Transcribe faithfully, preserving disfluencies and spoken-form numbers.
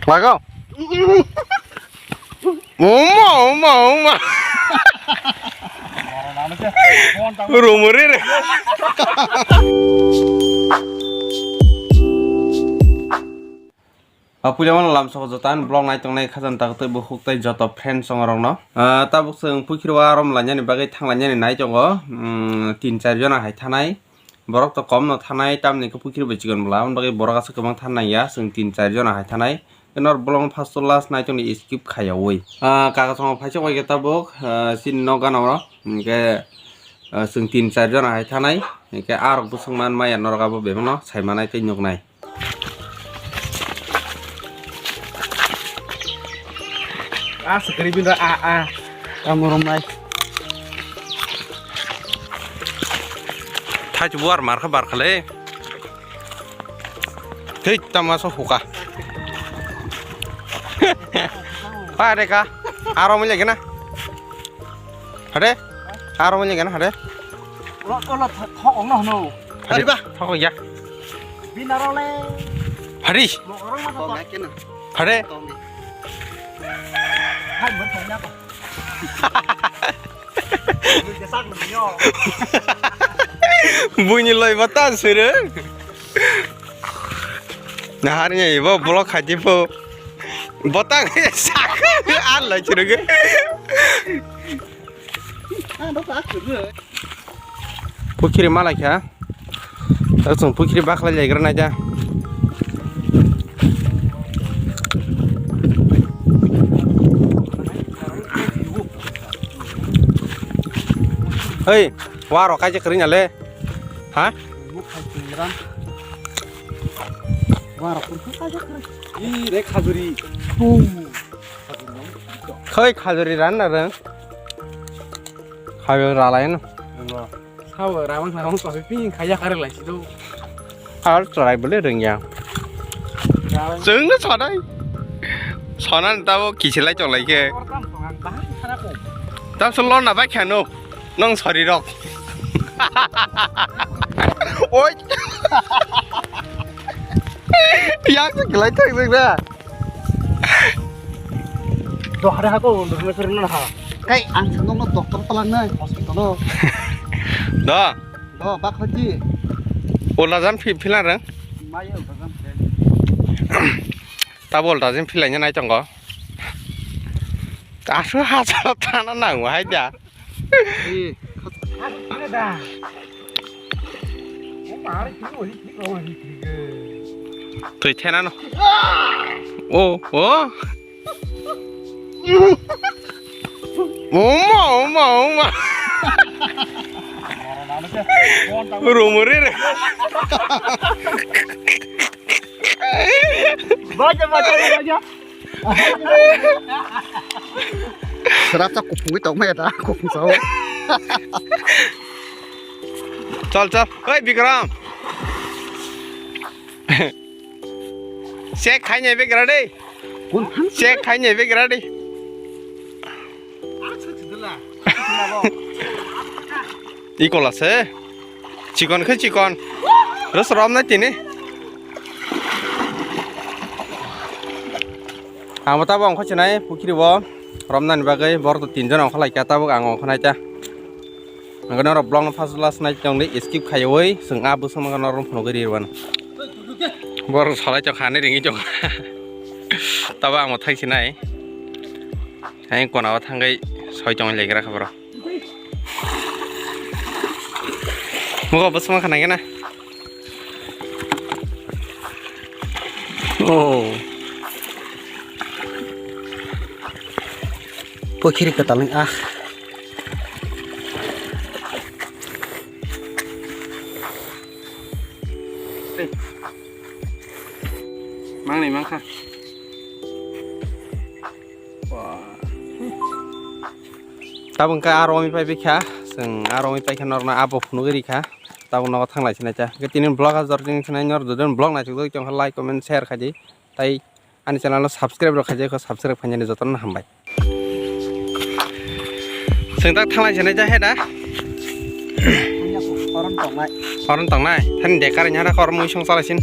Lago. Uma, uma, uma. Rumuri re. Apuja mano lamsok joto ani vlog nai tongnai khajang tak tei bukhuk tei joto friends songrokno. Ah, tabuk chwng pukhiro arom lainani bagwi thanglainani nai tongo. Hmm, tin char jona hai thanai. Borok to kom no thanai, tamni khe pukhiri bai chikon bwla, aboni bagwi borok aswk kwbang than nangya, chwng tin char jona hai thanai. Tei nor vlog no first to last nai tongdi skip khaiyaui. Ah, kaka chongo phaisa bai khe tabuk, ah, chini nok gana o, hinkhe, ah, chwng tin char jona hai thanai, hinkhe arok bwswk man maya norok abo bebakno sai manai tei nuknai. Ah, sekeri bin ra, ah, ah. Kamu romai. Thai buar mar kha bar khale. Thik tama so huka. Pa re ka. Aro mile gena. Hade? Aro manya gana hade? Ulo, ulo, thok ongno hno. Hade ba? Thok ya. Binaro le. Hade? Mo orang mata to. Hade? Hai, mo thok ya ba. Mo je sak lo nyo. Buini loi bata sere. Nahar nya ibo blok khaji po. Botang sak. An lai chirege. Pukhiri malai kha. Tak chwng pukhiri bakhlai legra nai da. Hei, waro kaijak kwrwi na le. Ha? Waro kurkuk kaijak kwrwi. Ih, re khajuri. Khoi khajuri ran na rang. Khajuri ralai no. Sabo ramang ramang kopi ping kaya kare lai sido. Ar chwrai bole rwngya. Chwng no sonai. Sonan tabo kisilai chonglai khe. Tam se lona bai khano. Nong sori rok. Oi. Yang se gelai thang se na. Do hare hako, do hare hako na ha. Kai, ang sanong no doctor palang nai hospital o. Do. Do, bak haji. Ola jam phi-, philang rang. Mayo, ola jam phi. Tabo ola jam philai nai tongo. Asu ha sa thana nang wahai da. Twi thenano. O, o. Oma, oma, oma. Rumuri re. Baja, baja, baja. Serasa kupung itu, ada kupung sawo. Chal, chal. Hei, Bikram. Check khai nai begra de. Check khai nai begra de. Ikola se. Chikon khe chikon. Ros rom na tini. Ang bo tabuk ongkha chinai pukhiri bo romnani bagwi borok to tinjon ongkha laikha, tabuk ang ongkha naikha. Ang norok vlog no first last nai tongdi skip khaiwi chwng a bwswk no norok phunugwi ri rwano. Borok salai chok hani ringwi chok. Tabuk ang bo thai chinai. Ang kona o thangwi soi tongwi laikha borok. Mugo bwswk ma khanai gana. Oh. Pukhiri kwtal ni ah. Mangnai mangkha. Tabuk khe aro wngwi pai bikha, chwng aro wngwi paikha norokno abo phunugwi rikha, tabuk nogo thanglai sinai cha. Hwnkhe tini vlog ha jora tini thanai norok jodi vlog naisuk tongkha like, comment, share khaidi, tai ani channel no subscribe rok khaijak kho, subscribe khainani jotono hambai. Chwng tak thanglai sinai cha he da. Horon tongnai. Horon tongnai. Thani dekar nya da horon mui song chalai sin.